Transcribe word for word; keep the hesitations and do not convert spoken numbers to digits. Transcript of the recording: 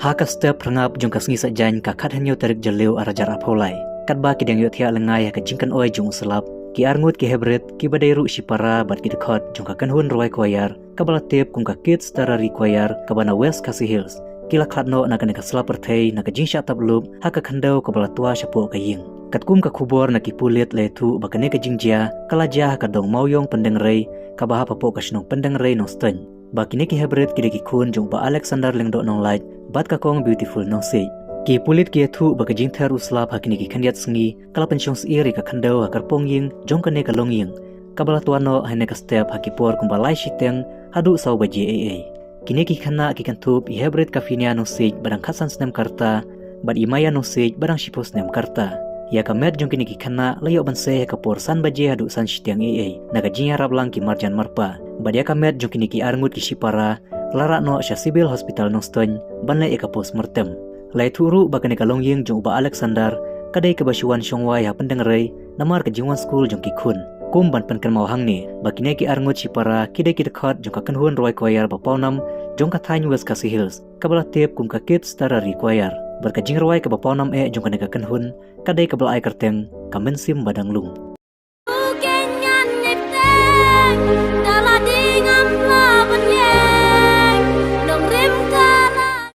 Ha ka step rangap jong ka sngi Saitjaiñ ka khathynñiew tarik Jylliew arhajar arphew lai, katba ki dang ïohthiah lyngngai ha ka jingkynoi jong u slap, ki arngut ki heprit kiba dei ruh shipara bad ki dkhot jong ka kynhun rwai choir kaba la tip kum ka Kids Terrary Choir kaba na West Khasi Hills ki la khlad noh na kane ka sla pyrthei na ka jingshah tap lup ha ka khyndew kaba la twa shapoh ka ïing. Katkum ka khubor na ki pulit la ïathuh ba kane ka jingjia ka la jia ha ka dong Mawïong Pyndengrei kaba hapoh ka shnong Pyndengrei Nongstoiñ, ba kine ki heprit ki dei ki khun jong u Bah Alexander Lyngdoh Nonglait bad ka kong Beautiful Nongsiej. Ki pulit ki ïathuh ba ka jingther u slap ha kine ki khyndiat sngi ka la pynshong syier ïa ka khyndew ha ka kyrpong ïing jong kane ka longïing kaba la twa noh ha kane ka step ha ki por kumba lai shiteng haduh saw baje eiei. Kine ki khynnah ki kynthup ïa i heprit ka Phinia Nongsiej ba dang khatsan snem ka rta bad i Maya Nongsiej ba dang shiphew snem ka rta. Ïa ka met jong kine ki khynnah la ïoh ban sei ha ka por san baje haduh san shiteng eiei na ka jingïarap lang ki marjan marpa, bad ïa ka met jong kine ki arngut ki shipara la rah noh sha Civil Hospital Nongstoiñ ban leh ïa ka postmortem. La ïathuh ruh ba kane ka longïing jong u Bah Alexander ka dei kaba shu wan shongwai ha Pyndengrei namar ka jingwan skul jong ki khun. Kum ban pynkynmaw hangne ba kine ki arngut shipara ki dei ki dkhot jong ka kynhun rwai choir ba pawnam jong ka thaiñ West Khasi Hills kaba la tip kum ka Kids Terrary Choir, bad ka jingrwai kaba pawnam eh jong kane ka kynhun ka dei kaba la ai kyrteng Ka Mynsiem Ba Dang Lung.